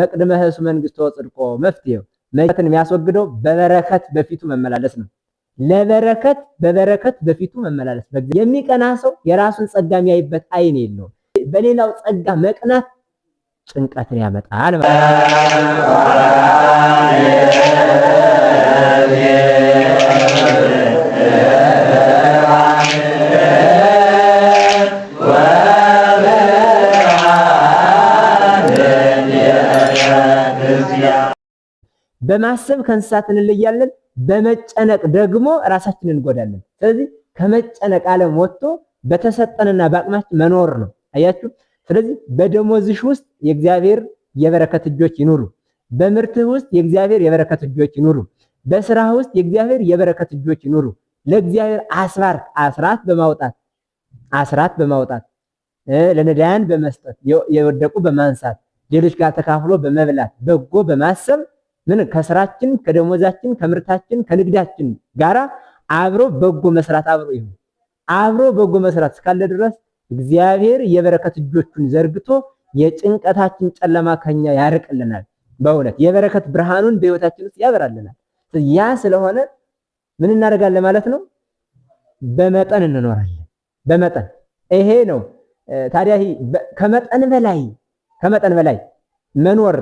መቅድመ ህሱ መንግስቶ ጽድቆ መፍትሄው መትን የሚያስወግደው በበረከት በፊቱ መመላለስ ነው። ለበረከት በበረከት በፊቱ መመላለስ። የሚቀና ሰው የራሱን ጸጋ የሚያይበት አይን የለውም። በሌላው ጸጋ መቅናት ጭንቀትን ያመጣል። በማሰብ ከእንስሳት እንለያለን፣ በመጨነቅ ደግሞ ራሳችንን እንጎዳለን። ስለዚህ ከመጨነቅ ዓለም ወጥቶ በተሰጠንና በአቅማችን መኖር ነው። አያችሁ። ስለዚህ በደሞዝሽ ውስጥ የእግዚአብሔር የበረከት እጆች ይኑሩ። በምርትህ ውስጥ የእግዚአብሔር የበረከት እጆች ይኑሩ። በስራህ ውስጥ የእግዚአብሔር የበረከት እጆች ይኑሩ። ለእግዚአብሔር አስባርክ አስራት በማውጣት አስራት በማውጣት ለነዳያን በመስጠት የወደቁ በማንሳት ሌሎች ጋር ተካፍሎ በመብላት በጎ በማሰብ ምን ከስራችን ከደሞዛችን ከምርታችን ከንግዳችን ጋራ አብሮ በጎ መስራት አብሮ ይሁን። አብሮ በጎ መስራት እስካለ ድረስ እግዚአብሔር የበረከት እጆቹን ዘርግቶ የጭንቀታችን ጨለማ ከኛ ያርቅልናል። በእውነት የበረከት ብርሃኑን በህይወታችን ውስጥ ያበራልናል። ያ ስለሆነ ምን እናደርጋለን ማለት ነው? በመጠን እንኖራለን። በመጠን ይሄ ነው ታዲያ። ከመጠን በላይ ከመጠን በላይ መኖር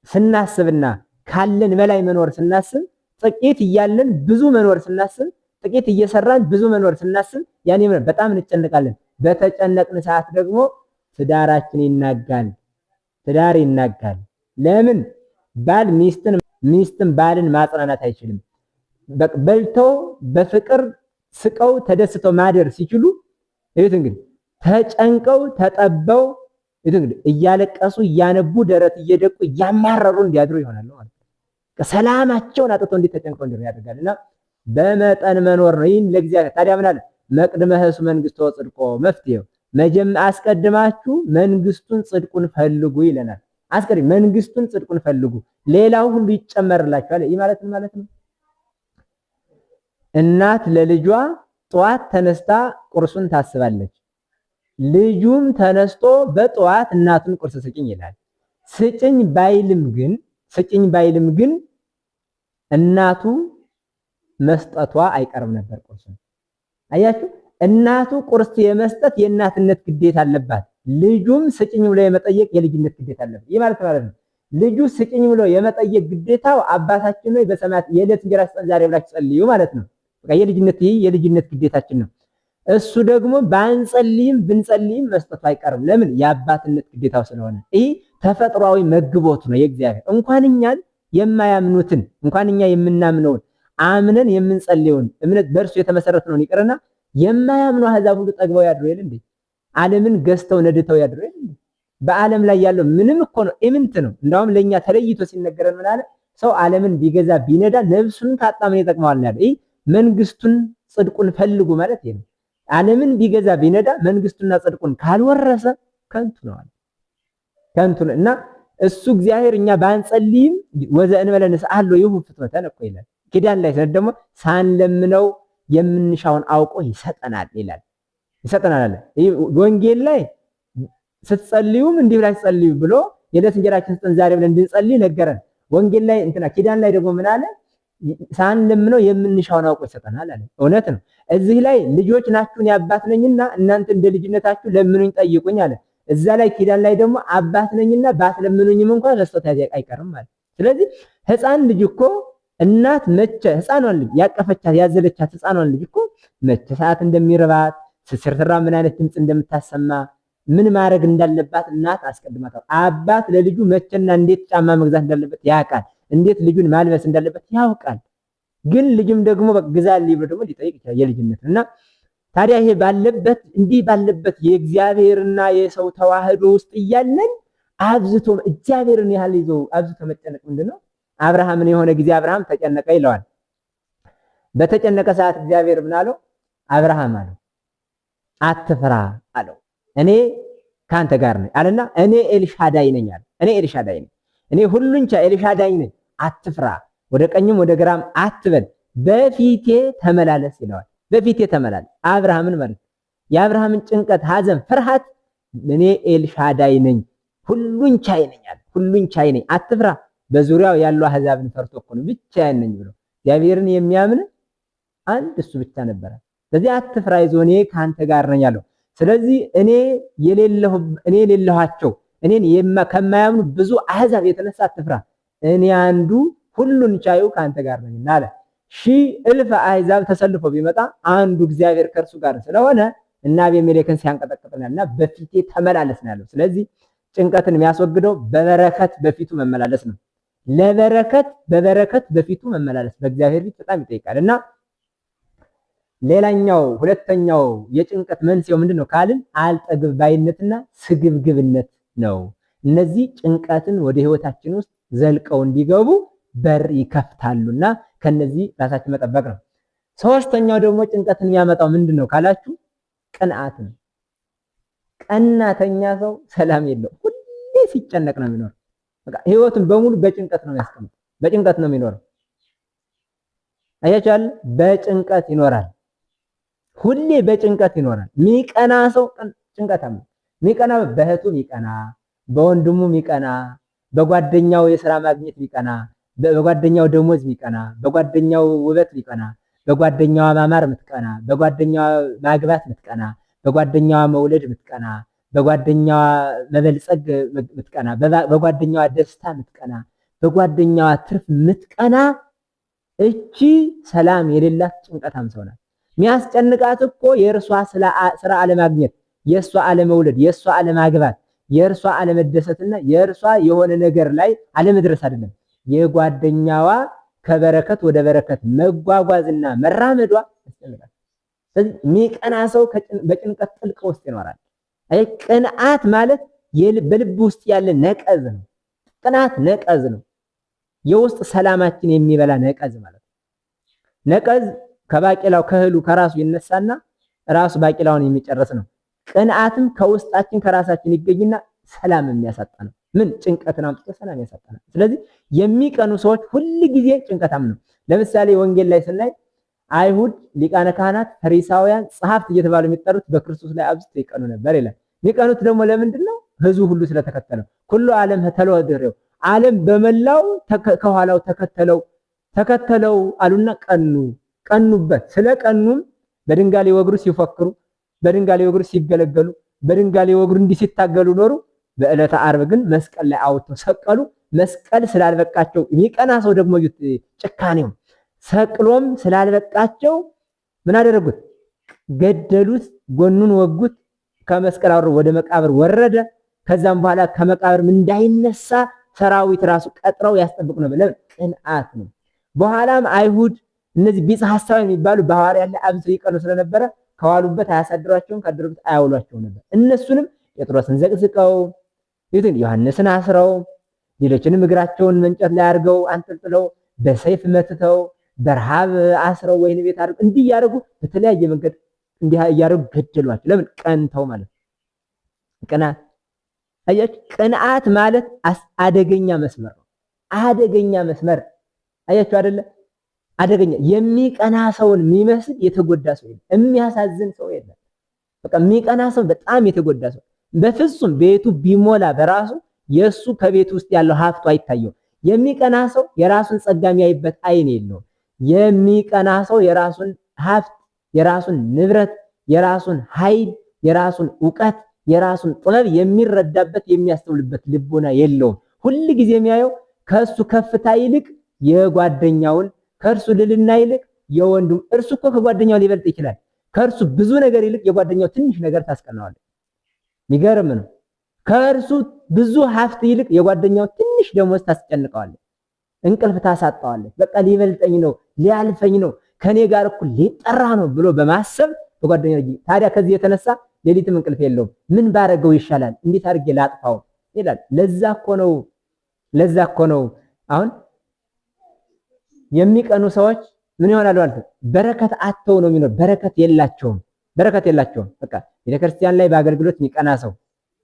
ስናስብና ካለን በላይ መኖር ስናስብ፣ ጥቂት እያለን ብዙ መኖር ስናስብ፣ ጥቂት እየሰራን ብዙ መኖር ስናስብ ያኔ በጣም እንጨነቃለን። በተጨነቅን ሰዓት ደግሞ ትዳራችን ይናጋል። ትዳር ይናጋል። ለምን? ባል ሚስትን ሚስትን ባልን ማጽናናት አይችልም። በልተው በፍቅር ስቀው ተደስተው ማደር ሲችሉ እዩት እንግዲህ ተጨንቀው ተጠበው እዩት እንግዲህ እያለቀሱ እያነቡ ደረት እየደቁ እያማረሩ እንዲያድሩ ይሆናል ማለት ነው። ሰላማቸውን አጥተው እንዲህ ተጨንቀው እንዲያድሩ ያደርጋል። እና በመጠን መኖር ነው። ይህን ለእግዚአብሔር ታዲያ ምን አለ? መቅድመ ህሱ መንግስቶ ጽድቆ መፍትሄው አስቀድማችሁ መንግስቱን ጽድቁን ፈልጉ ይለናል። አስቀድም መንግስቱን ጽድቁን ፈልጉ፣ ሌላው ሁሉ ይጨመርላችኋል። ይህ ማለት ምን ማለት ነው? እናት ለልጇ ጠዋት ተነስታ ቁርሱን ታስባለች። ልጁም ተነስቶ በጠዋት እናቱን ቁርስ ስጭኝ ይላል። ስጭኝ ባይልም ግን ስጭኝ ባይልም ግን እናቱ መስጠቷ አይቀርም ነበር ቁርሱን። አያችሁ፣ እናቱ ቁርስ የመስጠት የእናትነት ግዴታ አለባት። ልጁም ስጭኝ ብሎ የመጠየቅ የልጅነት ግዴታ አለበት። ይህ ማለት ማለት ነው ልጁ ስጭኝ ብሎ የመጠየቅ ግዴታው አባታችን ሆይ በሰማያት የዕለት እንጀራ ስጠን ዛሬ ብላችሁ ጸልዩ ማለት ነው። በቃ የልጅነት ይህ የልጅነት ግዴታችን ነው። እሱ ደግሞ ባንጸልይም ብንጸልይም መስጠቱ አይቀርም። ለምን? የአባትነት ግዴታው ስለሆነ። ይህ ተፈጥሯዊ መግቦት ነው የእግዚአብሔር። እንኳን እኛን የማያምኑትን እንኳን እኛ የምናምነውን አምነን የምንጸልየውን እምነት በእርሱ የተመሰረትነውን ይቅርና የማያምኑ አሕዛብ ሁሉ ጠግበው ያድሩ የለ እንዴ? ዓለምን ገዝተው ነድተው ያድሩ የለ እንዴ? በዓለም ላይ ያለው ምንም እኮ ነው፣ ኢምንት ነው። እንዳውም ለኛ ተለይቶ ሲነገረን ምን አለ? ሰው ዓለምን ቢገዛ ቢነዳ ነፍሱን ካጣ ምን ይጠቅመዋል ነው ያለው። ይህ መንግስቱን ጽድቁን ፈልጉ ማለት ይሄ ነው። ዓለምን ቢገዛ ቢነዳ መንግስቱና ጽድቁን ካልወረሰ ከንቱ ነው አለ፣ ከንቱ ነው። እና እሱ እግዚአብሔር እኛ ባንጸልይም ወዘእንበለ ንስአሎ ይሁብ ፍትወተነ እኮ ይላል። ኪዳን ላይ ስነት ደግሞ ሳንለምነው የምንሻውን አውቆ ይሰጠናል ይላል። ይሰጠናል አለ። ወንጌል ላይ ስትጸልዩም እንዲህ ብላችሁ ጸልዩ ብሎ የዕለት እንጀራችንን ስጠን ዛሬ ብለን እንድንጸልይ ነገረን። ወንጌል ላይ እንትና ኪዳን ላይ ደግሞ ምን አለ? ሳንለምነው የምንሻውን አውቆ ይሰጠናል አለ። እውነት ነው። እዚህ ላይ ልጆች ናችሁን እኔ አባት ነኝና እናንተ እንደ ልጅነታችሁ ለምኑኝ ጠይቁኝ አለ። እዛ ላይ ኪዳን ላይ ደግሞ አባት ነኝና ባትለምኑኝም እንኳን መስጠት አይቀርም አለ። ስለዚህ ህፃን ልጅ እኮ እናት መቼ ህፃኗን ልጅ ያቀፈቻት ያዘለቻት ህፃኗን ልጅ እኮ መቼ ሰዓት እንደሚርባት ስትራ ምን አይነት ድምፅ እንደምታሰማ ምን ማድረግ እንዳለባት እናት አስቀድማ አባት ለልጁ መቼና እንዴት ጫማ መግዛት እንዳለበት ያውቃል። እንዴት ልጁን ማልበስ እንዳለበት ያውቃል። ግን ልጅም ደግሞ ግዛልኝ ብሎ ደግሞ ሊጠይቅ ይችላል። የልጅነት እና ታዲያ ይሄ ባለበት እንዲህ ባለበት የእግዚአብሔርና የሰው ተዋህዶ ውስጥ እያለን አብዝቶ እግዚአብሔርን ያህል ይዞ አብዝቶ መጨነቅ ምንድን ነው? አብርሃምን የሆነ ጊዜ አብርሃም ተጨነቀ ይለዋል። በተጨነቀ ሰዓት እግዚአብሔር ምን አለው? አብርሃም አለው አትፍራ አለው። እኔ ካንተ ጋር ነኝ አለና እኔ ኤልሻዳይ ነኝ አለ። እኔ ኤልሻዳይ ነኝ፣ እኔ ሁሉን ቻይ ኤልሻዳይ ነኝ። አትፍራ፣ ወደ ቀኝም ወደ ግራም አትበል፣ በፊቴ ተመላለስ ይለዋል። በፊቴ ተመላለስ አብርሃምን ማለት የአብርሃምን ጭንቀት፣ ሐዘን፣ ፍርሃት እኔ ኤልሻዳይ ነኝ ሁሉን ቻይ ነኝ አለ። ሁሉን ቻይ ነኝ፣ አትፍራ። በዙሪያው ያሉ አሕዛብን ፈርቶ እኮ ነው ብቻዬን ነኝ ብሎ እግዚአብሔርን የሚያምን አንድ እሱ ብቻ ነበረ። ስለዚህ አትፍራ፣ ይዞ እኔ ከአንተ ጋር ነኝ አለው። ስለዚህ እኔ የሌለኋቸው እኔን ከማያምኑ ብዙ አሕዛብ የተነሳ አትፍራ፣ እኔ አንዱ ሁሉን ቻዩ ከአንተ ጋር ነኝና አለ። ሺህ እልፍ አሕዛብ ተሰልፎ ቢመጣ አንዱ እግዚአብሔር ከእርሱ ጋር ስለሆነ እና አቤሜሌክን ሲያንቀጠቅጥናልና በፊቴ ተመላለስ ነው ያለው። ስለዚህ ጭንቀትን የሚያስወግደው በበረከት በፊቱ መመላለስ ነው። ለበረከት በበረከት በፊቱ መመላለስ በእግዚአብሔር ፊት በጣም ይጠይቃል። እና ሌላኛው ሁለተኛው የጭንቀት መንስኤው ምንድን ነው ካልን አልጠግብ ባይነትና ስግብግብነት ነው። እነዚህ ጭንቀትን ወደ ህይወታችን ውስጥ ዘልቀው እንዲገቡ በር ይከፍታሉና ከነዚህ ራሳችን መጠበቅ ነው። ሶስተኛው ደግሞ ጭንቀትን የሚያመጣው ምንድን ነው ካላችሁ ቅንዓት ነው። ቀናተኛ ሰው ሰላም የለው፣ ሁሌ ሲጨነቅ ነው የሚኖረው። በቃ ህይወቱን በሙሉ በጭንቀት ነው የሚያስቀምጠው፣ በጭንቀት ነው የሚኖረው። አያችኋል? በጭንቀት ይኖራል። ሁሌ በጭንቀት ይኖራል። ሚቀና ሰው ጭንቀታም ነው። ሚቀና በእህቱ ሚቀና፣ በወንድሙ ሚቀና፣ በጓደኛው የስራ ማግኘት ሚቀና፣ በጓደኛው ደሞዝ ሚቀና፣ በጓደኛው ውበት ሚቀና፣ በጓደኛዋ ማማር ምትቀና፣ በጓደኛዋ ማግባት ምትቀና፣ በጓደኛዋ መውለድ ምትቀና፣ በጓደኛዋ መበልጸግ ምትቀና፣ በጓደኛዋ ደስታ ምትቀና፣ በጓደኛዋ ትርፍ ምትቀና፣ እቺ ሰላም የሌላት ጭንቀታም ሰው ናት። የሚያስጨንቃት እኮ የእርሷ ስራ አለማግኘት፣ የእሷ አለመውለድ፣ የእሷ አለማግባት፣ የእርሷ አለመደሰትና የእርሷ የሆነ ነገር ላይ አለመድረስ አይደለም። የጓደኛዋ ከበረከት ወደ በረከት መጓጓዝና መራመዷ ያስጨንቃል። ስለዚህ የሚቀና ሰው በጭንቀት ጥልቅ ውስጥ ይኖራል። አይ ቅንዓት ማለት በልብ ውስጥ ያለ ነቀዝ ነው። ቅንዓት ነቀዝ ነው። የውስጥ ሰላማችን የሚበላ ነቀዝ ማለት ነው። ነቀዝ ከባቄላው ከእህሉ ከራሱ ይነሳና ራሱ ባቄላውን የሚጨርስ ነው። ቅንዓትም ከውስጣችን ከራሳችን ይገኝና ሰላም የሚያሳጣ ነው። ምን ጭንቀትን አምጥቶ ሰላም ያሳጣናል። ስለዚህ የሚቀኑ ሰዎች ሁል ጊዜ ጭንቀታም ነው። ለምሳሌ ወንጌል ላይ ስናይ አይሁድ፣ ሊቃነ ካህናት፣ ፈሪሳውያን፣ ጸሐፍት እየተባሉ የሚጠሩት በክርስቶስ ላይ አብዝተው ይቀኑ ነበር ይላል። የሚቀኑት ደግሞ ለምንድን ነው? ህዝቡ ሁሉ ስለተከተለው። ኩሉ ዓለም ተለወ ድሬው፣ ዓለም በመላው ከኋላው ተከተለው ተከተለው አሉና ቀኑ ቀኑበት። ስለቀኑም በድንጋይ ሊወግሩ ሲፎክሩ፣ በድንጋይ ሊወግሩ ሲገለገሉ፣ በድንጋይ ሊወግሩ እንዲህ ሲታገሉ ኖሩ። በዕለተ ዓርብ ግን መስቀል ላይ አውጥተው ሰቀሉ። መስቀል ስላልበቃቸው የሚቀና ሰው ደግሞ ጭካኔው ሰቅሎም ስላልበቃቸው ምን አደረጉት? ገደሉት፣ ጎኑን ወጉት። ከመስቀል አውርዶ ወደ መቃብር ወረደ። ከዛም በኋላ ከመቃብርም እንዳይነሳ ሰራዊት ራሱ ቀጥረው ያስጠብቁ ነበር። ለምን? ቅንዓት ነው። በኋላም አይሁድ እነዚህ ቢጽ ሐሳዊ የሚባሉ በሐዋርያት ላይ አብዝተው ይቀኑ ስለነበረ ከዋሉበት አያሳድሯቸውም፣ ካደሩበት አያውሏቸውም ነበር። እነሱንም ጴጥሮስን ዘቅዝቀው ዮሐንስን አስረው ሌሎችንም እግራቸውን እንጨት ላይ አድርገው አንጠልጥለው በሰይፍ መትተው በረሃብ አስረው ወህኒ ቤት አድርገው እንዲህ እያደረጉ በተለያየ መንገድ እንዲህ እያደረጉ ገደሏቸው። ለምን? ቀንተው ማለት ነው። ቅናት አያችሁ፣ ቅንዓት ማለት አደገኛ መስመር ነው። አደገኛ መስመር አያችሁ አይደለ? አደገኛ የሚቀና ሰውን የሚመስል የተጎዳ ሰው የለም። የሚያሳዝን ሰው የለም። በቃ የሚቀና ሰው በጣም የተጎዳ ሰው በፍጹም ቤቱ ቢሞላ በራሱ የሱ ከቤቱ ውስጥ ያለው ሀብቱ አይታየውም። የሚቀና ሰው የራሱን ጸጋ የሚያይበት አይን የለውም። የሚቀና ሰው የራሱን ሀብት፣ የራሱን ንብረት፣ የራሱን ኃይል፣ የራሱን እውቀት፣ የራሱን ጥበብ የሚረዳበት የሚያስተውልበት ልቦና የለውም። ሁል ጊዜ የሚያየው ከእሱ ከፍታ ይልቅ የጓደኛውን፣ ከእርሱ ልልና ይልቅ የወንዱም። እርሱ እኮ ከጓደኛው ሊበልጥ ይችላል። ከእርሱ ብዙ ነገር ይልቅ የጓደኛው ትንሽ ነገር ታስቀናዋለች። የሚገርም ነው። ከእርሱ ብዙ ሀብት ይልቅ የጓደኛው ትንሽ ደሞዝ ታስጨንቀዋለች፣ እንቅልፍ ታሳጣዋለች። በቃ ሊበልጠኝ ነው፣ ሊያልፈኝ ነው፣ ከኔ ጋር እኩል ሊጠራ ነው ብሎ በማሰብ በጓደኛው ታዲያ ከዚህ የተነሳ ሌሊትም እንቅልፍ የለውም። ምን ባረገው ይሻላል? እንዴት አድርጌ ላጥፋው ይላል። ለዛ እኮ ነው ለዛ እኮ ነው አሁን የሚቀኑ ሰዎች ምን ይሆናሉ ማለት ነው? በረከት አጥተው ነው የሚኖር። በረከት የላቸውም። በረከት የላቸውም። በቃ ቤተክርስቲያን ላይ በአገልግሎት የሚቀና ሰው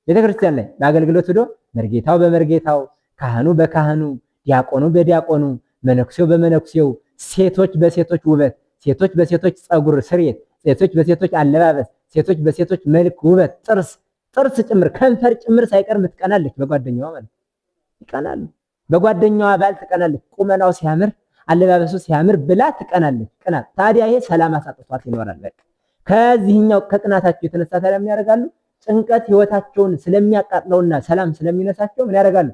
ቤተክርስቲያን ላይ በአገልግሎት ሄዶ መርጌታው በመርጌታው፣ ካህኑ በካህኑ፣ ዲያቆኑ በዲያቆኑ፣ መነኩሴው በመነኩሴው፣ ሴቶች በሴቶች ውበት፣ ሴቶች በሴቶች ጸጉር ስሬት፣ ሴቶች በሴቶች አለባበስ፣ ሴቶች በሴቶች መልክ ውበት፣ ጥርስ ጥርስ ጭምር ከንፈር ጭምር ሳይቀር ምትቀናለች በጓደኛዋ ማለት ነው። ይቀናሉ። በጓደኛዋ ባል ትቀናለች። ቁመናው ሲያምር፣ አለባበሱ ሲያምር ብላ ትቀናለች። ቅናት ታዲያ ይሄ ሰላም አሳጥቷት ይኖራል። በቃ ከዚህኛው ከቅናታቸው የተነሳ ታዲያ ምን ያደርጋሉ? ጭንቀት ህይወታቸውን ስለሚያቃጥለውና ሰላም ስለሚነሳቸው ምን ያደርጋሉ?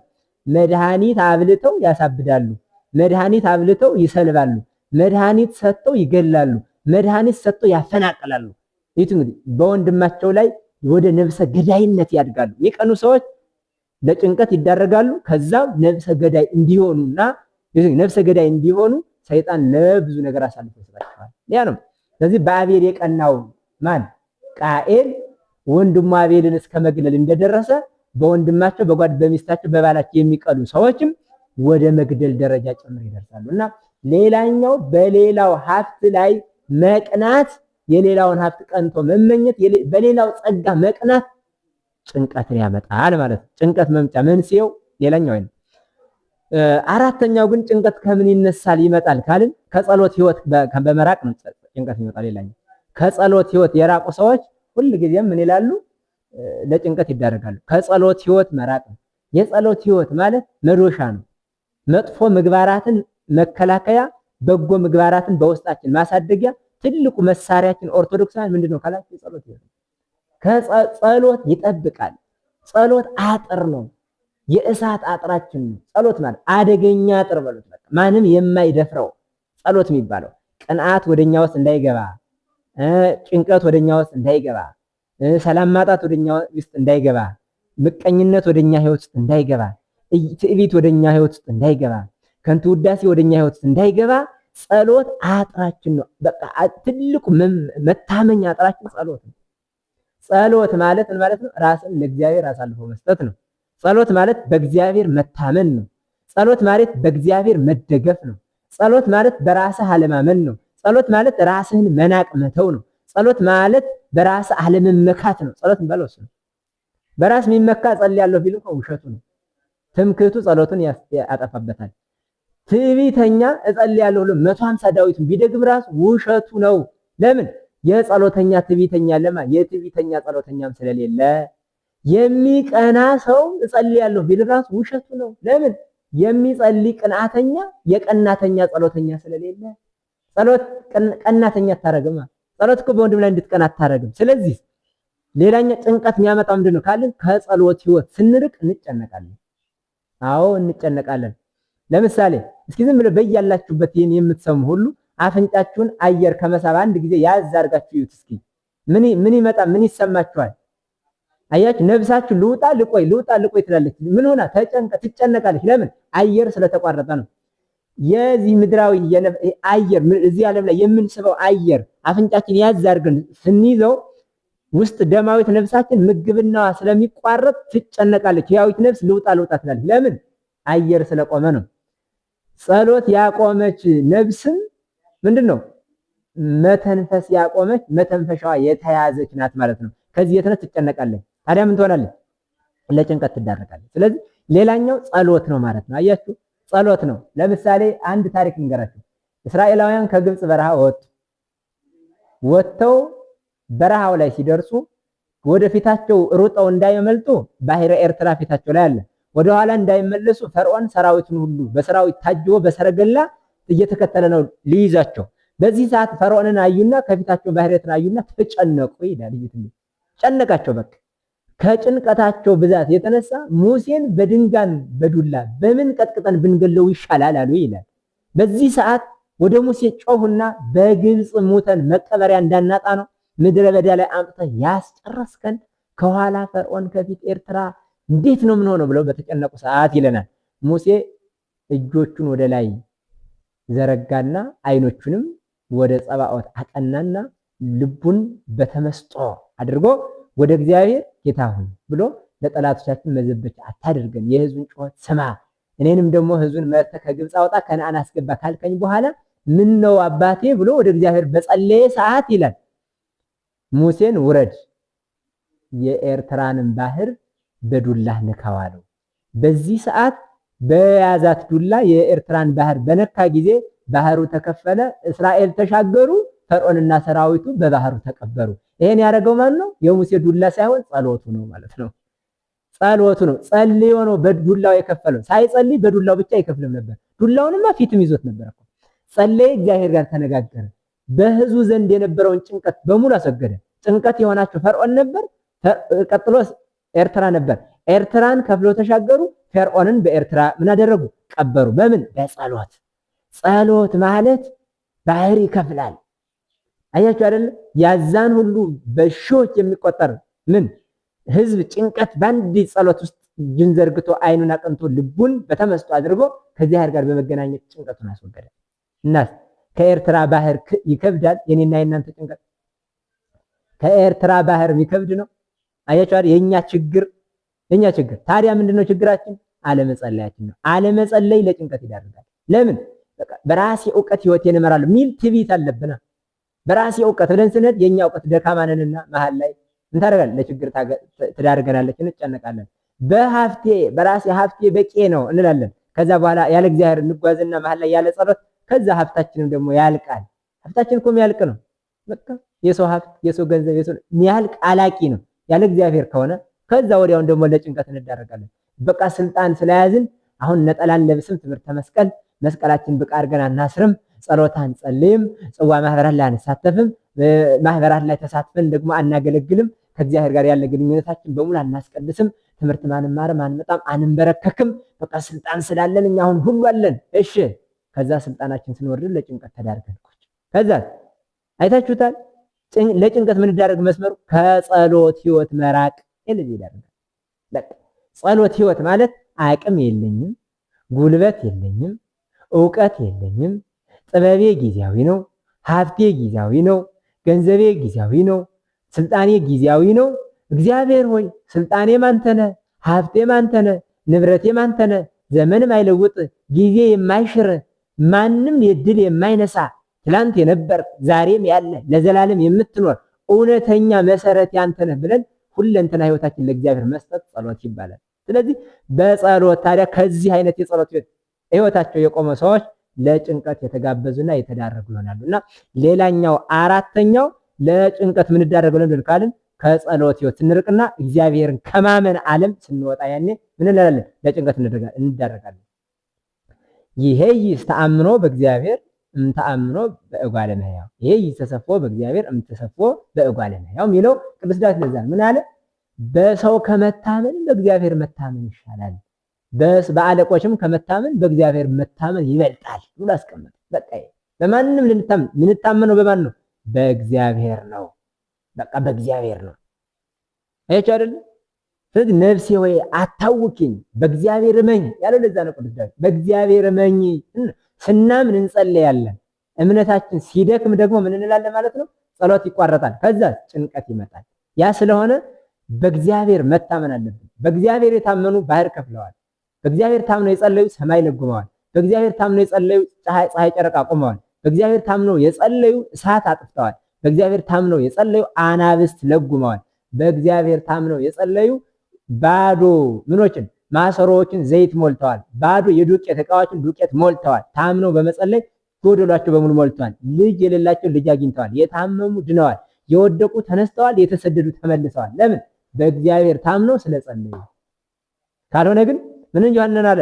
መድኃኒት አብልተው ያሳብዳሉ። መድኃኒት አብልተው ይሰልባሉ። መድኃኒት ሰጥተው ይገላሉ። መድኃኒት ሰጥተው ያፈናቅላሉ። ይህ እንግዲህ በወንድማቸው ላይ ወደ ነፍሰ ገዳይነት ያድጋሉ። የቀኑ ሰዎች ለጭንቀት ይዳረጋሉ። ከዛም ነፍሰ ገዳይ እንዲሆኑና ነፍሰ ገዳይ እንዲሆኑ ሰይጣን ለብዙ ነገር አሳልፎ ይሰጣቸዋል። ያ ነው። ስለዚህ በአቤል የቀናው ማን? ቃኤል ወንድሙ አቤልን እስከ መግደል እንደደረሰ በወንድማቸው በጓድ በሚስታቸው በባላቸው የሚቀሉ ሰዎችም ወደ መግደል ደረጃ ጭምር ይደርሳሉ። እና ሌላኛው በሌላው ሀብት ላይ መቅናት፣ የሌላውን ሀብት ቀንቶ መመኘት፣ በሌላው ጸጋ መቅናት ጭንቀትን ያመጣል ማለት ነው። ጭንቀት መምጫ መንስኤው ሌላኛው ነው። አራተኛው ግን ጭንቀት ከምን ይነሳል ይመጣል ካልን ከጸሎት ህይወት በመራቅ ነው ጭንቀት ይመጣል። ሌላኛው ከጸሎት ህይወት የራቁ ሰዎች ሁልጊዜም ምን ይላሉ? ለጭንቀት ይዳረጋሉ። ከጸሎት ህይወት መራቅ ነው። የጸሎት ህይወት ማለት መዶሻ ነው። መጥፎ ምግባራትን መከላከያ፣ በጎ ምግባራትን በውስጣችን ማሳደጊያ ትልቁ መሳሪያችን ኦርቶዶክሳውያን ምንድነው ካላችሁ የጸሎት ህይወት ነው። ከጸሎት ይጠብቃል። ጸሎት አጥር ነው። የእሳት አጥራችን ነው። ጸሎት ማለት አደገኛ አጥር በሉት። በቃ ማንም የማይደፍረው ጸሎት የሚባለው ቅንዓት ወደኛ ውስጥ እንዳይገባ፣ ጭንቀት ወደኛ ውስጥ እንዳይገባ፣ ሰላም ማጣት ወደኛ ውስጥ እንዳይገባ፣ ምቀኝነት ወደኛ ህይወት ውስጥ እንዳይገባ፣ ትዕቢት ወደኛ ህይወት ውስጥ እንዳይገባ፣ ከንቱ ውዳሴ ወደኛ ህይወት ውስጥ እንዳይገባ ጸሎት አጥራችን ነው። በቃ ትልቁ መታመኛ አጥራችን ጸሎት ነው። ጸሎት ማለት ምን ማለት ነው? ራስን ለእግዚአብሔር አሳልፎ መስጠት ነው። ጸሎት ማለት በእግዚአብሔር መታመን ነው። ጸሎት ማለት በእግዚአብሔር መደገፍ ነው። ጸሎት ማለት በራስህ አለማመን ነው። ጸሎት ማለት ራስህን መናቅ መተው ነው። ጸሎት ማለት በራስህ አለመመካት ነው። ጸሎት የሚባለው እሱ ነው። በራስ የሚመካ ጸልያለሁ ቢል እንኳን ውሸቱ ነው። ትምክህቱ ጸሎቱን ያጠፋበታል። ትዕቢተኛ እጸልያለሁ ብሎ 150 ዳዊቱን ቢደግም ራሱ ውሸቱ ነው። ለምን? የጸሎተኛ ትዕቢተኛ ለማ የትዕቢተኛ ጸሎተኛም ስለሌለ። የሚቀና ሰው እጸልያለሁ ቢል ራሱ ውሸቱ ነው። ለምን? የሚጸልይ ቅንዓተኛ የቀናተኛ ጸሎተኛ ስለሌለ። ጸሎት ቀናተኛ አታረግም። ጸሎት እኮ በወንድም ላይ እንድትቀና አታረግም። ስለዚህ ሌላኛ ጭንቀት የሚያመጣው ምንድን ነው ካልን ከጸሎት ህይወት ስንርቅ እንጨነቃለን። አዎ እንጨነቃለን። ለምሳሌ እስኪ ዝም ብሎ በያላችሁበት ይህን የምትሰሙ ሁሉ አፍንጫችሁን አየር ከመሳብ አንድ ጊዜ ያዝ አድርጋችሁ እዩት እስኪ ምን ምን ይመጣ ምን ይሰማችኋል? አያችሁ፣ ነፍሳችሁ ልውጣ ልቆይ ልውጣ ልቆይ ትላለች። ምን ሆና ተጨንቀ ትጨነቃለች። ለምን? አየር ስለተቋረጠ ነው። የዚህ ምድራዊ አየር እዚህ ዓለም ላይ የምንስበው አየር አፍንጫችን ያዝ አድርገን ስንይዘው ውስጥ ደማዊት ነፍሳችን ምግብናዋ ስለሚቋረጥ ትጨነቃለች። ሕያዊት ነፍስ ልውጣ ልውጣ ትላለች። ለምን? አየር ስለቆመ ነው። ጸሎት ያቆመች ነፍስም ምንድን ነው መተንፈስ ያቆመች መተንፈሻዋ የተያዘች ናት ማለት ነው። ከዚህ የተነሳ ትጨነቃለች። ታዲያ ምን ትሆናለች? ለጭንቀት ትዳረጋለች። ስለዚህ ሌላኛው ጸሎት ነው ማለት ነው። አያችሁ፣ ጸሎት ነው። ለምሳሌ አንድ ታሪክ እንገራችሁ። እስራኤላውያን ከግብፅ በረሃ ወጡ። ወጥተው በረሃው ላይ ሲደርሱ ወደፊታቸው ሩጠው እንዳይመልጡ ባህረ ኤርትራ ፊታቸው ላይ አለ። ወደኋላ እንዳይመለሱ ፈርዖን ሰራዊቱን ሁሉ በሰራዊት ታጅቦ በሰረገላ እየተከተለ ነው ሊይዛቸው። በዚህ ሰዓት ፈርዖንን አዩና ከፊታቸው ባህረ ኤርትራ አዩና ተጨነቁ ይላል። ጨነቃቸው በቃ ከጭንቀታቸው ብዛት የተነሳ ሙሴን በድንጋን በዱላ በምን ቀጥቅጠን ብንገለው ይሻላል አሉ ይላል። በዚህ ሰዓት ወደ ሙሴ ጮሁና በግብፅ ሙተን መቀበሪያ እንዳናጣ ነው ምድረ በዳ ላይ አምጥተህ ያስጨረስከን፣ ከኋላ ፈርዖን ከፊት ኤርትራ፣ እንዴት ነው ምን ሆነው ብለው በተጨነቁ ሰዓት ይለናል ሙሴ እጆቹን ወደ ላይ ዘረጋና አይኖቹንም ወደ ጸባኦት አቀናና ልቡን በተመስጦ አድርጎ ወደ እግዚአብሔር ጌታ ሆይ ብሎ ለጠላቶቻችን መዘበቻ አታድርገን፣ የሕዝቡን ጩኸት ስማ፣ እኔንም ደግሞ ሕዝቡን መርተህ ከግብፅ አውጣ ከነአን አስገባ ካልከኝ በኋላ ምን ነው አባቴ ብሎ ወደ እግዚአብሔር በጸለየ ሰዓት ይላል ሙሴን ውረድ የኤርትራንን ባህር በዱላህ ንካው አለው። በዚህ ሰዓት በያዛት ዱላ የኤርትራን ባህር በነካ ጊዜ ባህሩ ተከፈለ፣ እስራኤል ተሻገሩ፣ ፈርዖንና ሰራዊቱ በባህሩ ተቀበሩ። ይሄን ያደረገው ማን ነው? የሙሴ ዱላ ሳይሆን ጸሎቱ ነው ማለት ነው። ጸሎቱ ነው። ጸልዮ ነው በዱላው የከፈለው። ሳይጸልይ በዱላው ብቻ አይከፍልም ነበር። ዱላውንማ ፊትም ይዞት ነበር እኮ። ጸለየ፣ እግዚአብሔር ጋር ተነጋገረ። በህዝቡ ዘንድ የነበረውን ጭንቀት በሙሉ አስወገደ። ጭንቀት የሆናቸው ፈርዖን ነበር። ቀጥሎ ኤርትራ ነበር። ኤርትራን ከፍለው ተሻገሩ። ፈርዖንን በኤርትራ ምን አደረጉ? ቀበሩ። በምን? በጸሎት። ጸሎት ማለት ባህር ይከፍላል። አያችሁ አይደለ? ያዛን ሁሉ በሺዎች የሚቆጠር ምን ህዝብ ጭንቀት በአንድ ጸሎት ውስጥ እጁን ዘርግቶ አይኑን አቅንቶ ልቡን በተመስጦ አድርጎ ከእግዚአብሔር ጋር በመገናኘት ጭንቀቱን አስወገደ። እናስ ከኤርትራ ባህር ይከብዳል? የኔና የእናንተ ጭንቀት ከኤርትራ ባህር የሚከብድ ነው። አያችሁ አይደል? የኛ ችግር የኛ ችግር ታዲያ ምንድነው ችግራችን? አለመጸለያችን ነው። አለመጸለይ ለጭንቀት ይዳርጋል። ለምን? በቃ በራሴ እውቀት ህይወቴን እመራለሁ ሚል ትዕቢት አለብና በራሴ እውቀት ብለን ስንሄድ የኛ እውቀት ደካማ ነንና መሀል ላይ እንታደርጋለን፣ ለችግር ትዳርገናለች፣ እንጨነቃለን። በሀብቴ በራሴ ሀብቴ በቂ ነው እንላለን። ከዛ በኋላ ያለ እግዚአብሔር እንጓዝና መሀል ላይ ያለ ጸሎት፣ ከዛ ሀብታችንም ደግሞ ያልቃል። ሀብታችን እኮ የሚያልቅ ነው። በቃ የሰው ሀብት፣ የሰው ገንዘብ፣ የሰው የሚያልቅ አላቂ ነው ያለ እግዚአብሔር ከሆነ። ከዛ ወዲያውን ደግሞ ለጭንቀት እንዳረጋለን። በቃ ስልጣን ስለያዝን አሁን ነጠላን ለብስም ትምህርተ መስቀል መስቀላችን ብቃ አድርገን አናስርም፣ ጸሎት አንጸልይም፣ ጽዋ ማህበራት ላይ አንሳተፍም፣ ማህበራት ላይ ተሳትፈን ደግሞ አናገለግልም፣ ከእግዚአብሔር ጋር ያለ ግንኙነታችን በሙሉ አናስቀድስም፣ ትምህርት ማንማርም፣ አንመጣም፣ አንንበረከክም። በቃ ስልጣን ስላለን እኛ አሁን ሁሉ አለን። እሺ፣ ከዛ ስልጣናችን ስንወርድ ለጭንቀት ተዳርገን ከዛ አይታችሁታል። ለጭንቀት ምንዳረግ መስመሩ ከጸሎት ህይወት መራቅ ለዚህ ይዳርጋል። በቃ ጸሎት ህይወት ማለት አቅም የለኝም፣ ጉልበት የለኝም፣ እውቀት የለኝም፣ ጥበቤ ጊዜያዊ ነው፣ ሀብቴ ጊዜያዊ ነው፣ ገንዘቤ ጊዜያዊ ነው፣ ስልጣኔ ጊዜያዊ ነው። እግዚአብሔር ሆይ ስልጣኔም አንተ ነህ፣ ሀብቴም አንተ ነህ፣ ንብረቴም አንተ ነህ፣ ዘመንም አይለውጥ ጊዜ የማይሽር ማንም የድል የማይነሳ ትላንት የነበር ዛሬም ያለ ለዘላለም የምትኖር እውነተኛ መሰረት ያንተ ነህ ብለን ሁለንተና ህይወታችን ለእግዚአብሔር መስጠት ጸሎት ይባላል። ስለዚህ በጸሎት ታዲያ ከዚህ አይነት የጸሎት ህይወታቸው የቆመ ሰዎች ለጭንቀት የተጋበዙና የተዳረጉ ይሆናሉ። እና ሌላኛው አራተኛው ለጭንቀት ምንዳረገው ለምንድን ካልን ከጸሎት ህይወት ስንርቅና እግዚአብሔርን ከማመን ዓለም ስንወጣ ያኔ ምን እንላለን? ለጭንቀት እንዳረጋለን። ይሄ ተአምኖ በእግዚአብሔር እምተአምኖ በእጓለ እመሕያው፣ ይሄ ተሰፎ በእግዚአብሔር እምተሰፎ በእጓለ እመሕያው የሚለው ቅዱስ ዳዊት ለዛ ምን አለ? በሰው ከመታመን በእግዚአብሔር መታመን ይሻላል፣ በአለቆችም ከመታመን በእግዚአብሔር መታመን ይበልጣል ብሎ አስቀመጠ። በቃ በማንም ልንታመን የምንታመነው በማን ነው? በእግዚአብሔር ነው። በቃ በእግዚአብሔር ነው። አያችሁ አይደል? ስለዚህ ነፍሴ ወይ አታውኪኝ፣ በእግዚአብሔር እመኝ ያለው ለዛ ነው ቅዱስ ዳዊት። በእግዚአብሔር እመኝ ስናምን እንጸልያለን። እምነታችን ሲደክም ደግሞ ምን እንላለን ማለት ነው? ጸሎት ይቋረጣል። ከዛ ጭንቀት ይመጣል። ያ ስለሆነ በእግዚአብሔር መታመን አለብን። በእግዚአብሔር የታመኑ ባህር ከፍለዋል። በእግዚአብሔር ታምነው የጸለዩ ሰማይ ለጉመዋል። በእግዚአብሔር ታምነው የጸለዩ ፀሐይ፣ ጨረቃ ቆመዋል። በእግዚአብሔር ታምነው የጸለዩ እሳት አጥፍተዋል። በእግዚአብሔር ታምነው የጸለዩ አናብስት ለጉመዋል። በእግዚአብሔር ታምነው የጸለዩ ባዶ ምኖችን ማሰሮዎችን ዘይት ሞልተዋል። ባዶ የዱቄት እቃዎችን ዱቄት ሞልተዋል። ታምነው በመጸለይ ጎደሏቸው በሙሉ ሞልተዋል። ልጅ የሌላቸው ልጅ አግኝተዋል። የታመሙ ድነዋል። የወደቁ ተነስተዋል። የተሰደዱ ተመልሰዋል። ለምን? በእግዚአብሔር ታምነው ስለጸለዩ። ካልሆነ ግን ምን እንሆናለን አለ?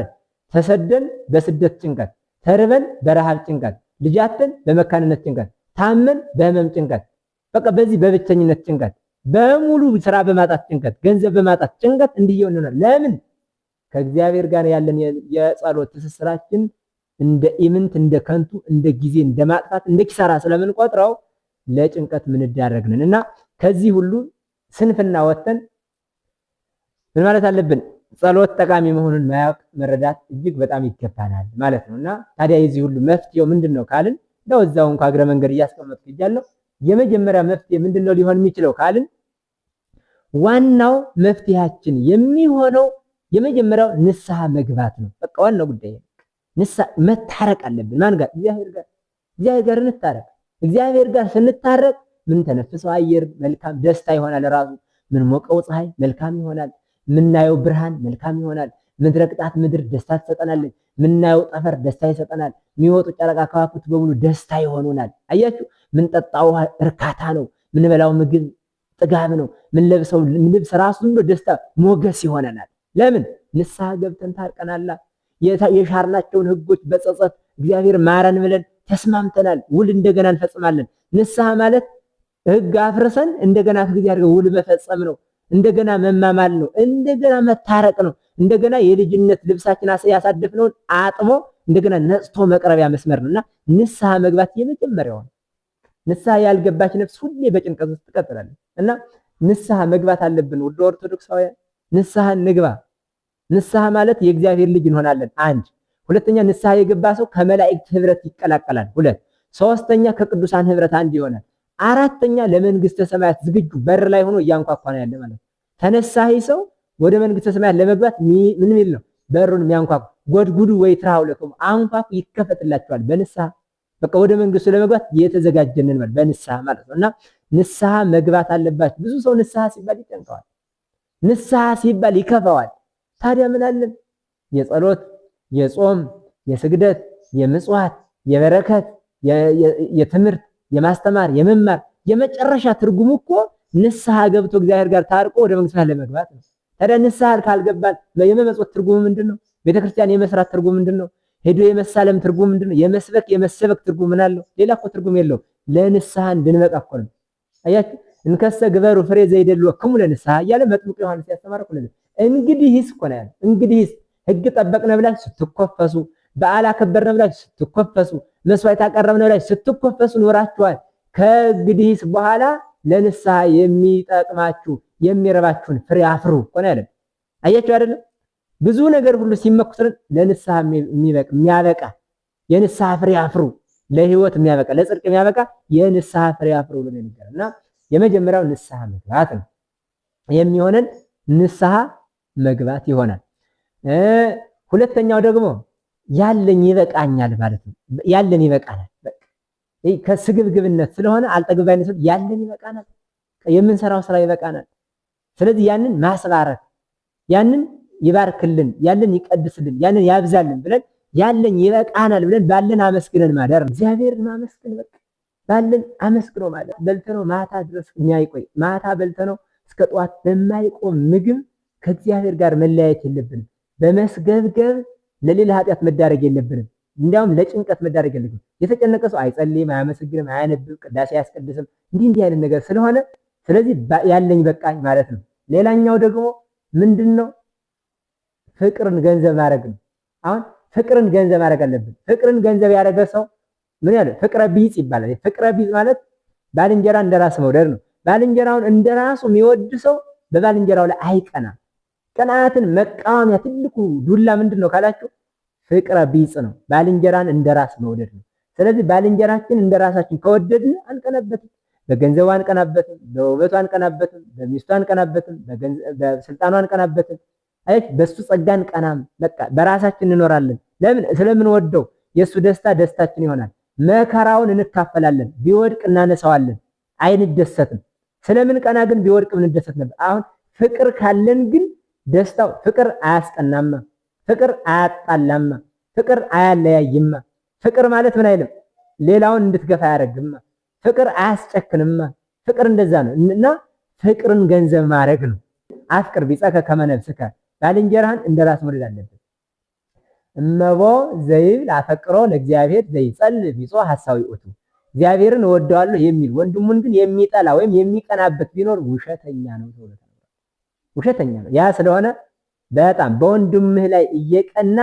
ተሰደን በስደት ጭንቀት፣ ተርበን በረሃብ ጭንቀት፣ ልጃተን በመካንነት ጭንቀት፣ ታመን በህመም ጭንቀት፣ በቃ በዚህ በብቸኝነት ጭንቀት፣ በሙሉ ስራ በማጣት ጭንቀት፣ ገንዘብ በማጣት ጭንቀት እንዲየው እንሆናለን። ለምን? ከእግዚአብሔር ጋር ያለን የጸሎት ትስስራችን እንደ ኢምንት፣ እንደ ከንቱ፣ እንደ ጊዜ እንደ ማጥፋት፣ እንደ ኪሳራ ስለምንቆጥረው ለጭንቀት ምንዳረግ ነን። እና ከዚህ ሁሉ ስንፍና ወጥተን ምን ማለት አለብን? ጸሎት ጠቃሚ መሆኑን ማወቅ መረዳት እጅግ በጣም ይገባናል ማለት ነው። እና ታዲያ የዚህ ሁሉ መፍትሄው ምንድን ነው ካልን እንደው እዛው እንኳ እግረ መንገድ እያስቀመጥኩ እያለሁ የመጀመሪያ መፍትሄ ምንድን ነው ሊሆን የሚችለው ካልን ዋናው መፍትሄያችን የሚሆነው የመጀመሪያው ንስሐ መግባት ነው። በቃ ዋናው ጉዳይ ንስሐ መታረቅ አለብን። ማን ጋር? እግዚአብሔር ጋር። እግዚአብሔር ጋር እንታረቅ። እግዚአብሔር ጋር ስንታረቅ ምን ተነፍሰው አየር መልካም ደስታ ይሆናል። ራሱ ምን ሞቀው ፀሐይ መልካም ይሆናል። ምናየው ብርሃን መልካም ይሆናል። ምድረ ቅጣት ምድር ደስታ ትሰጠናለች። ምናየው ጠፈር ደስታ ይሰጠናል። የሚወጡ ጨረቃ ከዋክብት በሙሉ ደስታ ይሆኑናል። አያችሁ፣ ምንጠጣው ውሃ እርካታ ነው። ምንበላው ምግብ ጥጋብ ነው። ምንለብሰው ልብስ ራሱ ዝም ብሎ ደስታ ሞገስ ይሆነናል። ለምን? ንስሐ ገብተን ታርቀናላ። የሻርናቸውን ህጎች በጸጸት እግዚአብሔር ማረን ብለን ተስማምተናል። ውል እንደገና እንፈጽማለን። ንስሐ ማለት ህግ አፍርሰን እንደገና ከእግዚአብሔር ጋር ውል መፈጸም ነው። እንደገና መማማል ነው። እንደገና መታረቅ ነው። እንደገና የልጅነት ልብሳችን ያሳደፍነውን አጥቦ እንደገና ነጽቶ መቅረቢያ መስመር ነው እና ንስሐ መግባት የመጀመሪያው ነው። ንስሐ ያልገባች ነፍስ ሁሌ በጭንቀት ውስጥ ትቀጥላለች እና ንስሐ መግባት አለብን። ውድ ኦርቶዶክሳውያን ንስሐ እንግባ። ንስሐ ማለት የእግዚአብሔር ልጅ እንሆናለን። አንድ ሁለተኛ፣ ንስሐ የገባ ሰው ከመላእክት ህብረት ይቀላቀላል። ሁለት ሶስተኛ፣ ከቅዱሳን ህብረት አንድ ይሆናል። አራተኛ፣ ለመንግስተ ሰማያት ዝግጁ በር ላይ ሆኖ እያንኳኳ ነው ያለ ማለት ነው። ተነሳሂ ሰው ወደ መንግስተ ሰማያት ለመግባት ምን ሚል ነው? በሩን የሚያንኳኳ ጎድጉዱ ወይትረኀው ለክሙ አንኳኩ ይከፈትላቸዋል። በንስሐ በቃ ወደ መንግስቱ ለመግባት የተዘጋጀንን ማለት በንስሐ ማለት ነው። እና ንስሐ መግባት አለባችሁ። ብዙ ሰው ንስሐ ሲባል ይጨንቀዋል። ንስሐ ሲባል ይከፋዋል። ታዲያ ምን አለን? የጸሎት፣ የጾም፣ የስግደት፣ የምጽዋት፣ የበረከት፣ የትምህርት፣ የማስተማር፣ የመማር የመጨረሻ ትርጉሙ እኮ ንስሐ ገብቶ እግዚአብሔር ጋር ታርቆ ወደ መንግስት ለመግባት ነው። ታዲያ ንስሐ ካልገባን የመመጽወት ትርጉሙ ምንድን ነው? ቤተክርስቲያን የመስራት ትርጉም ምንድን ነው? ሄዶ የመሳለም ትርጉም ምንድን ነው? የመስበክ የመሰበክ ትርጉም ምን አለው? ሌላ እኮ ትርጉም የለውም። ለንስሐ እንድንበቃ እኮ ነው። አያችሁ፣ እንከሰ ግበሩ ፍሬ ዘይደልወክሙ ለንስሐ እያለ መጥምቁ ዮሐንስ ያስተማረ እኮ ለዚህ። እንግዲህስ እኮ ነው ያለው። እንግዲህስ ሕግ ጠበቅነ ብላችሁ ስትኮፈሱ፣ በዓል አከበርነ ብላችሁ ስትኮፈሱ፣ መስዋዕት አቀረብነ ብላችሁ ስትኮፈሱ ኖራችኋል። ከእንግዲህስ በኋላ ለንስሐ የሚጠቅማችሁ የሚረባችሁን ፍሬ አፍሩ እኮ ነው ያለን። አያችሁ አይደለም? ብዙ ነገር ሁሉ ሲመኩትን ለንስሐ የሚበቃ የሚያበቃ የንስሐ ፍሬ አፍሩ፣ ለህይወት የሚያበቃ ለጽድቅ የሚያበቃ የንስሐ ፍሬ አፍሩ ብሎ ነው እና የመጀመሪያው ንስሐ መግባት ነው የሚሆነን ንስሐ መግባት ይሆናል። ሁለተኛው ደግሞ ያለኝ ይበቃኛል ማለት ነው። ያለን ይበቃናል። በቃ ይሄ ከስግብግብነት ስለሆነ አልጠግባይነት ያለን ይበቃናል። የምንሰራው ስራ ይበቃናል። ስለዚህ ያንን ማስባረክ ያንን ይባርክልን፣ ያለን ይቀድስልን፣ ያንን ያብዛልን ብለን ያለን ይበቃናል ብለን ባለን አመስግነን ማደር እግዚአብሔርን ማመስገን በቃ ባለን አመስግኖ ማለት በልተነው ማታ ድረስ የሚያይቆይ ማታ በልተነው እስከ ጠዋት በማይቆም ምግብ ከእግዚአብሔር ጋር መለያየት የለብንም። በመስገብገብ ለሌላ ኃጢአት መዳረግ የለብንም። እንዲያውም ለጭንቀት መዳረግ የለብንም። የተጨነቀ ሰው አይጸልይም፣ አያመሰግንም፣ አያነብም፣ ቅዳሴ አያስቀድስም። እንዲህ እንዲህ አይነት ነገር ስለሆነ ስለዚህ ያለኝ በቃኝ ማለት ነው። ሌላኛው ደግሞ ምንድን ነው? ፍቅርን ገንዘብ ማድረግ ነው። አሁን ፍቅርን ገንዘብ ማድረግ አለብን። ፍቅርን ገንዘብ ያደረገ ሰው ምን ያለ ፍቅረ ቢጽ ይባላል። ፍቅረ ቢጽ ማለት ባልንጀራ እንደራስ መውደድ ነው። ባልንጀራውን እንደራሱ የሚወድ ሰው በባልንጀራው ላይ አይቀናም። ቅናትን መቃወሚያ ትልቁ ዱላ ምንድን ነው ካላችሁ ፍቅረ ቢጽ ነው። ባልንጀራን እንደራስ መውደድ ነው። ስለዚህ ባልንጀራችን እንደራሳችን ከወደድን አንቀናበትም። በገንዘቡ አንቀናበትም፣ በውበቱ አንቀናበትም፣ በሚስቱ አንቀናበትም፣ በስልጣኑ አንቀናበትም። አይ በሱ ጸጋ አንቀናም። በቃ በራሳችን እንኖራለን። ለምን? ስለምንወደው የሱ ደስታ ደስታችን ይሆናል። መከራውን እንካፈላለን። ቢወድቅ እናነሳዋለን፣ አይንደሰትም። ስለምን ቀና ግን ቢወድቅ እንደሰት ነበር። አሁን ፍቅር ካለን ግን ደስታው ፍቅር አያስቀናማ፣ ፍቅር አያጣላማ፣ ፍቅር አያለያይማ። ፍቅር ማለት ምን አይልም፣ ሌላውን እንድትገፋ አያደርግማ። ፍቅር አያስጨክንማ። ፍቅር እንደዛ ነው እና ፍቅርን ገንዘብ ማድረግ ነው። አፍቅር ቢጸከ ከመ ነፍስከ ባልንጀራህን እንደ ራስ መውደድ አለብን። እመቦ ዘይብል አፈቅሮ ለእግዚአብሔር ዘይጸል ቢጾ ሐሳዊ ውእቱ እግዚአብሔርን እወደዋለሁ የሚል ወንድሙን ግን የሚጠላ ወይም የሚቀናበት ቢኖር ውሸተኛ ነው ተብሎ ተነግሯል። ውሸተኛ ነው። ያ ስለሆነ በጣም በወንድምህ ላይ እየቀና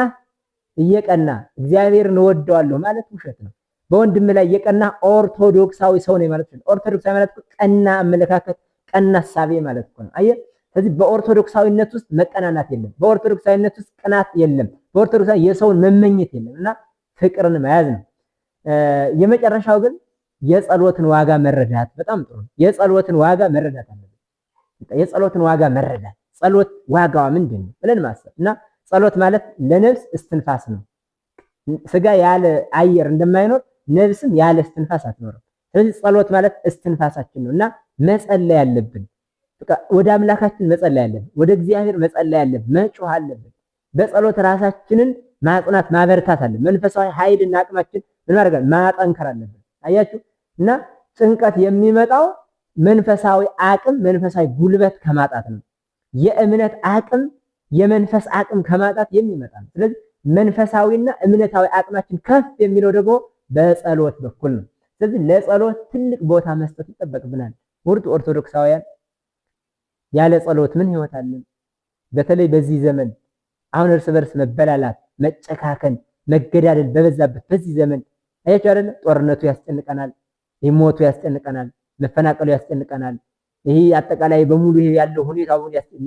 እየቀና እግዚአብሔርን እወደዋለሁ ማለት ውሸት ነው። በወንድምህ ላይ እየቀና ኦርቶዶክሳዊ ሰው ነው ማለት ነው። ኦርቶዶክሳዊ ማለት ቀና አመለካከት፣ ቀና ሀሳቤ ማለት እኮ ነው። አየህ፣ ስለዚህ በኦርቶዶክሳዊነት ውስጥ መቀናናት የለም። በኦርቶዶክሳዊነት ውስጥ ቅናት የለም። በኦርቶዶክሳዊ የሰውን መመኘት የለም እና ፍቅርን መያዝ ነው። የመጨረሻው ግን የጸሎትን ዋጋ መረዳት በጣም ጥሩ ነው። የጸሎትን ዋጋ መረዳት አለብን። የጸሎትን ዋጋ መረዳት ጸሎት ዋጋዋ ምንድን ነው ብለን ማሰብ እና ጸሎት ማለት ለነፍስ እስትንፋስ ነው። ስጋ ያለ አየር እንደማይኖር ነፍስም ያለ እስትንፋስ አትኖርም። ስለዚህ ጸሎት ማለት እስትንፋሳችን ነው እና መጸለይ አለብን። ወደ አምላካችን መጸለይ አለብን። ወደ እግዚአብሔር መጸለይ አለብን። መጮህ አለብን። በጸሎት ራሳችንን ማጽናት ማበርታት አለብን። መንፈሳዊ ኃይልና አቅማችን ምን ማድረግ ማጠንከር አለብን። አያችሁ እና ጭንቀት የሚመጣው መንፈሳዊ አቅም መንፈሳዊ ጉልበት ከማጣት ነው። የእምነት አቅም የመንፈስ አቅም ከማጣት የሚመጣ ነው። ስለዚህ መንፈሳዊና እምነታዊ አቅማችን ከፍ የሚለው ደግሞ በጸሎት በኩል ነው። ስለዚህ ለጸሎት ትልቅ ቦታ መስጠት ይጠበቅብናል። ውድ ኦርቶዶክሳውያን ያለ ጸሎት ምን ህይወት አለን? በተለይ በዚህ ዘመን አሁን እርስ በርስ መበላላት፣ መጨካከን፣ መገዳደል በበዛበት በዚህ ዘመን አያችሁ አይደለ? ጦርነቱ ያስጨንቀናል፣ ሞቱ ያስጨንቀናል፣ መፈናቀሉ ያስጨንቀናል። ይሄ አጠቃላይ በሙሉ ይሄ ያለው ሁኔታው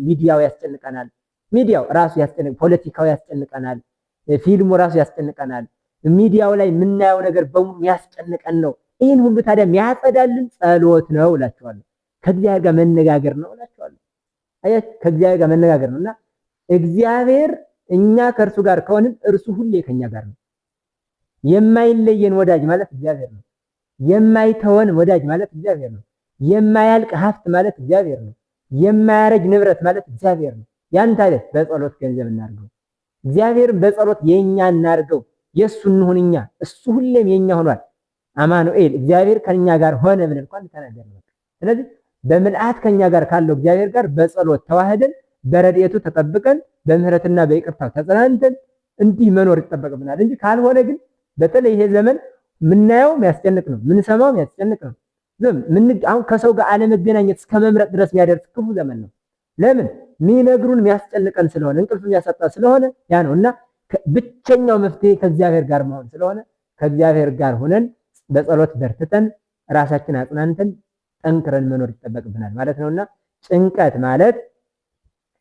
ሚዲያው ያስጨንቀናል። ሚዲያው ራሱ ያስጨንቅ፣ ፖለቲካው ያስጨንቀናል፣ ፊልሙ ራሱ ያስጨንቀናል። ሚዲያው ላይ የምናየው ነገር በሙሉ ያስጨንቀን ነው። ይህን ሁሉ ታዲያ የሚያጸዳልን ጸሎት ነው እላቸዋለሁ። ከእግዚአብሔር ጋር መነጋገር ነው እላቸዋለሁ። አያችሁ፣ ከእግዚአብሔር ጋር መነጋገር ነው እና እግዚአብሔር እኛ ከእርሱ ጋር ከሆንን እርሱ ሁሌ ከኛ ጋር ነው። የማይለየን ወዳጅ ማለት እግዚአብሔር ነው። የማይተወን ወዳጅ ማለት እግዚአብሔር ነው። የማያልቅ ሀብት ማለት እግዚአብሔር ነው። የማያረጅ ንብረት ማለት እግዚአብሔር ነው። ያን ታዲያ በጸሎት ገንዘብ እናድርገው። እግዚአብሔርን በጸሎት የኛ እናድርገው። የእሱ እንሁን እኛ። እሱ ሁሌም የኛ ሆኗል። አማኑኤል እግዚአብሔር ከኛ ጋር ሆነ ብለን እንኳን ተናገርን። ስለዚህ በምልአት ከኛ ጋር ካለው እግዚአብሔር ጋር በጸሎት ተዋህደን በረድኤቱ ተጠብቀን በምህረትና በይቅርታው ተጽናንተን እንዲህ መኖር ይጠበቅብናል እንጂ ካልሆነ ግን በተለይ ይሄ ዘመን ምናየው የሚያስጨንቅ ነው፣ ምንሰማው የሚያስጨንቅ ነው። ዝም ምን አሁን ከሰው ጋር አለመገናኘት እስከ መምረጥ ድረስ የሚያደርስ ክፉ ዘመን ነው። ለምን ሚነግሩን የሚያስጨንቀን ስለሆነ እንቅልፍ የሚያሳጣ ስለሆነ ያ ነው እና ብቸኛው መፍትሄ ከእግዚአብሔር ጋር መሆን ስለሆነ ከእግዚአብሔር ጋር ሆነን በጸሎት በርትተን ራሳችን አጽናንተን ጠንክረን መኖር ይጠበቅብናል ማለት ነውና ጭንቀት ማለት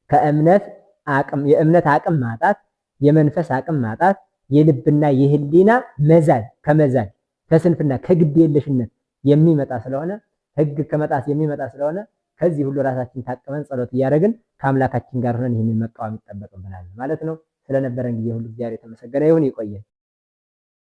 ከእምነት አቅም የእምነት አቅም ማጣት፣ የመንፈስ አቅም ማጣት፣ የልብና የህሊና መዛል ከመዛል ከስንፍና ከግድ የለሽነት የሚመጣ ስለሆነ ሕግ ከመጣስ የሚመጣ ስለሆነ ከዚህ ሁሉ ራሳችን ታቅመን ጸሎት እያደረግን ከአምላካችን ጋር ሆነን ይህንን መቃወም ይጠበቅብናል ማለት ነው። ስለነበረን ጊዜ ሁሉ እግዚአብሔር የተመሰገነ ይሁን። ይቆየን።